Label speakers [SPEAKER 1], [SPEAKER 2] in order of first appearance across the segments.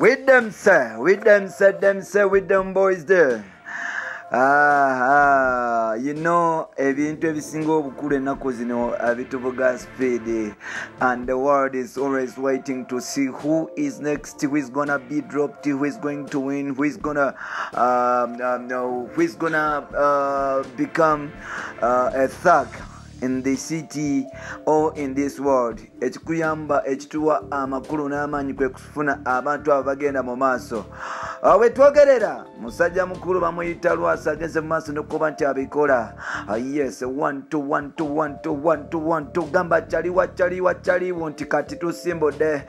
[SPEAKER 1] With them, sir. With them boys there. You know, ebintu ebisinga obukulu ennaku zino bituvuga speed, and the world is always waiting to see who is next, who is gonna be dropped, who is going to win, who is gonna become a thug in the city or in this world. Ekikuyamba ekituwa amakulu n'amaanyi kwe kufuna abantu abagenda mu maaso. Wetwogerera musajja mukulu bamuyita Lwasa ageze mu maaso n'okuba nti abikola. Yes, 1 2 gamba chaliwo nti kati tusimbodde.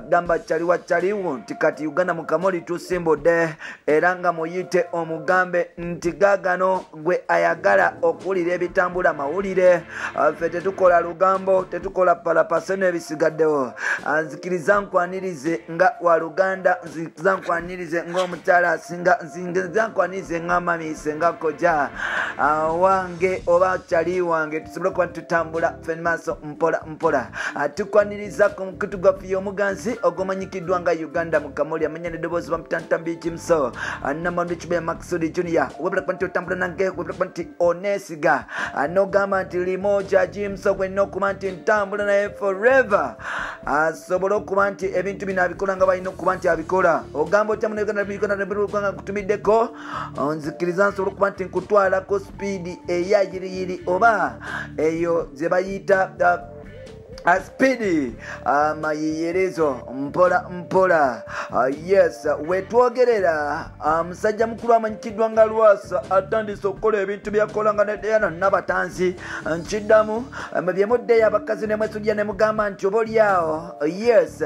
[SPEAKER 1] Gamba chaliwo nti kati Uganda mu Kamoli tusimbodde. Era nga muyite omugambe nti gaagano gwe ayagala okuwulira ebitambula mawulire. Ffe tetukola lugambo, tetukola palapasa n'ebisigaddewo. Nzikiriza nkwanirize nga wa Luganda, nzikiriza nkwanirize ng'omukyala asinga, nzikiriza nkwanirize ng'amami senga kojja wange oba kyali wange, tusobole okuba tutambula ffe maaso mpola. Tukwaniriza ku mukutu gwaffe omuganzi ogwomanyikiddwa nga Uganda mu Kamoli, amanya n'eddoboozi bamutantambi Kimso Namandu Kibuya Maxudi Junior. Webula kuba nti otambula nange, webula kuba nti oneesiga n'ogamba nti limoja Jimso gwe n'okuba nti ntambula naye forever. Asobola okuba nti ebintu bino abikola nga balina okuba nti abikola. Ogamba otya mu Uganda nga kutumiddeko, nzikiriza nsobola okuba nti nkutwalako speed eya yiriyiri oba eyo gye bayita speed mayiyerezo mpola. Yes, wetwogerera musajja mukulu amanyikiddwa nga Lwasa atandise okukola ebintu byakola nga nedeyana nabatanzi nkiddamu byemuddeyo abakazi nemwesujja nemugamba nti obaolyawo. Yes,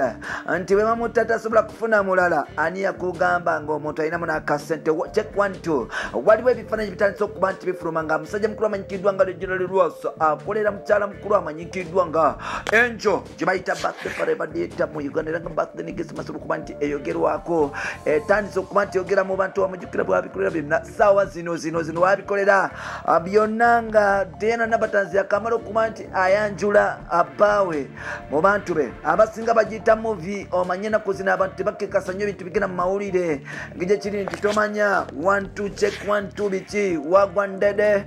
[SPEAKER 1] nti bwe bamutta tasobola kufuna mulala. Ani yakugamba ng'omuntu alinamu n'akasente? Check 1 2. Waliwo ebifaananyi bitandise okuba nti bifuluma nga musajja mukulu amanyikiddwa nga General Lwasa akolera mukyala mukulu amanyikiddwa nga Enjo jibayita birthday forever date mu Uganda nga birthday nigezi masolo kuba nti eyogerwako etandise okuba nti yogera mu bantu bamujjukira bwabikolera byonna saawa zino wabikolera byonna nga Diana Nabatanzi akamala okuba nti ayanjula abbaawe mu bantu be abasinga bagiyita movie. Omanye ennaku zino abantu tebakekasa nnyo ebintu bigenda mu mawulire ng'ekyo kiri nti tomanya 1 2 check 1 2 biki wagwa ndede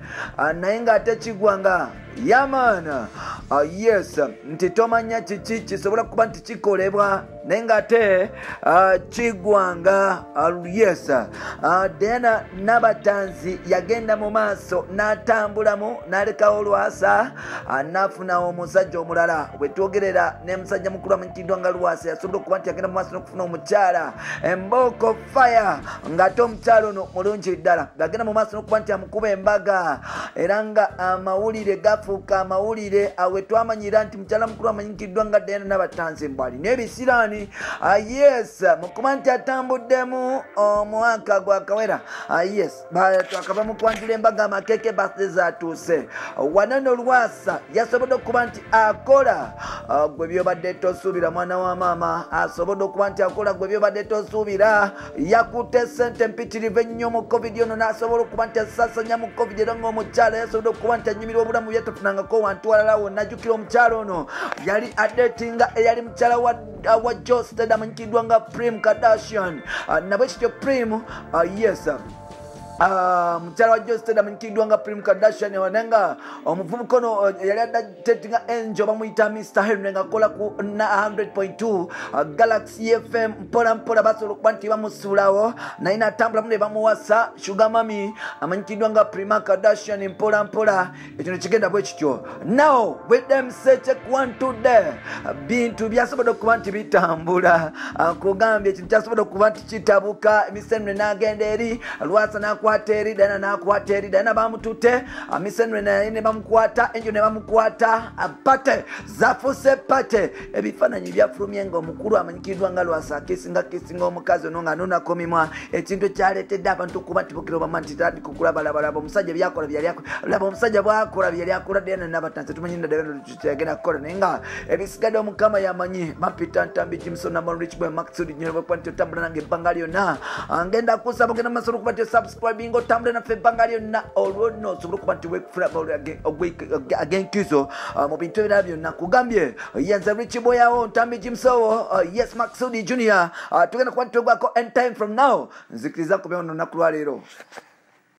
[SPEAKER 1] naye ng'ate kigwanga yamana. Yes, nti tomanya kiki kisobola kuba nti kikolebwa naye ng'ate kigwanga. Yes, Diana Nabatanzi yagenda mu maaso n'atambulamu n'alekawo Lwasa n'afunawo omusajja omulala. Wetwogerera ne musajja mukulu amanyikiddwa nga Lwasa yasobola okuba nti yagenda mu maaso n'okufuna omukyala Emboko Fire ng'ate omukyala ono mulungi ddala ng'agenda mu maaso n'okuba nti amukuba embaga era nga amawulire gafuuka amawulire. Awe twamanyira nti mukyala mukulu amanyikiddwa nga Diana Nabatanzi mbwali n'ebisiraani. Yes, mukuba nti atambuddemu omwaka gwakawera. Yes, twakava mu kwanjula embaga amakeeke birthday zatuuse. Wanano Lwasa yasobodde okuba nti akola gwe byobadde tosuubira mwana wa maama, asobodde okuba nti akola gwe byobadde tosuubira. Yakutte sente mpitirivu ennyo mu covid ono n'asobola okuba nti asasanya mu covid era ng'omukyala yasobodde okuba nti anyumirwa obulamu byatafunangako wantu walala wonna. Najjukira omukyala ono yali adetinga eyali mukyala wa Joe Stead amanyikiddwa nga Prim Kardashian. Nabwe kityo Prim, yes, mukyala wa Joe Stead amanyikiddwa nga Prim Kardashian wanenga omuvubuka ono yali adatetinga Enjo bamuyita Mr. Henry nga akola ku 100.2 Galaxy FM mpola basobola okuba nti bamusuulawo naye n'atambulamu ne bamuwasa Sugar Mami amanyikiddwa nga Prim Kardashian mpola. Ekino kigenda bwe kityo. Now with them say check 1 2 there bintu byasobodde okuba nti bitambula. Kugambye ekintu kyasobodde okuba nti kitabuka. Mr. Henry n'agenda eri Lwasa n'akwata eri Diana n'akwata eri Diana bamututte Mr. Henry naye ne bamukwata Enjo ne bamukwata pate zafuuse pate. Ebifaananyi byafulumye nga omukulu amanyikiddwa nga Lwasa akisinga omukazi ono nga nonako mimwa. Ekintu kyaleetedde abantu okuba nti bukira obama nti tandi kukulabalaba omusajja byakola byali laba omusajja bwakola byali akola Diana Nabatanzi tumanyi nda Diana kyagenda kukola naye nga ebisigadde omukama yamanyi. Mapita Ntambi Jimson Namandu Kibuya Maxudi Junior bakuba nti otambula nange ebbanga lyonna ngenda kusaba ogenda mu maaso okuba nti subscribe bingo tambule na fe bangalio na olwono sobolo kuba nti wekufuna agenkizo mu bintu ebirala byonna kugambye yenze Richie Boyawo Ntambi Jimsowo yes Maxudi Junior tugenda kuba ntwegwako any time from now nzikiriza kubeera olunaku lwaleero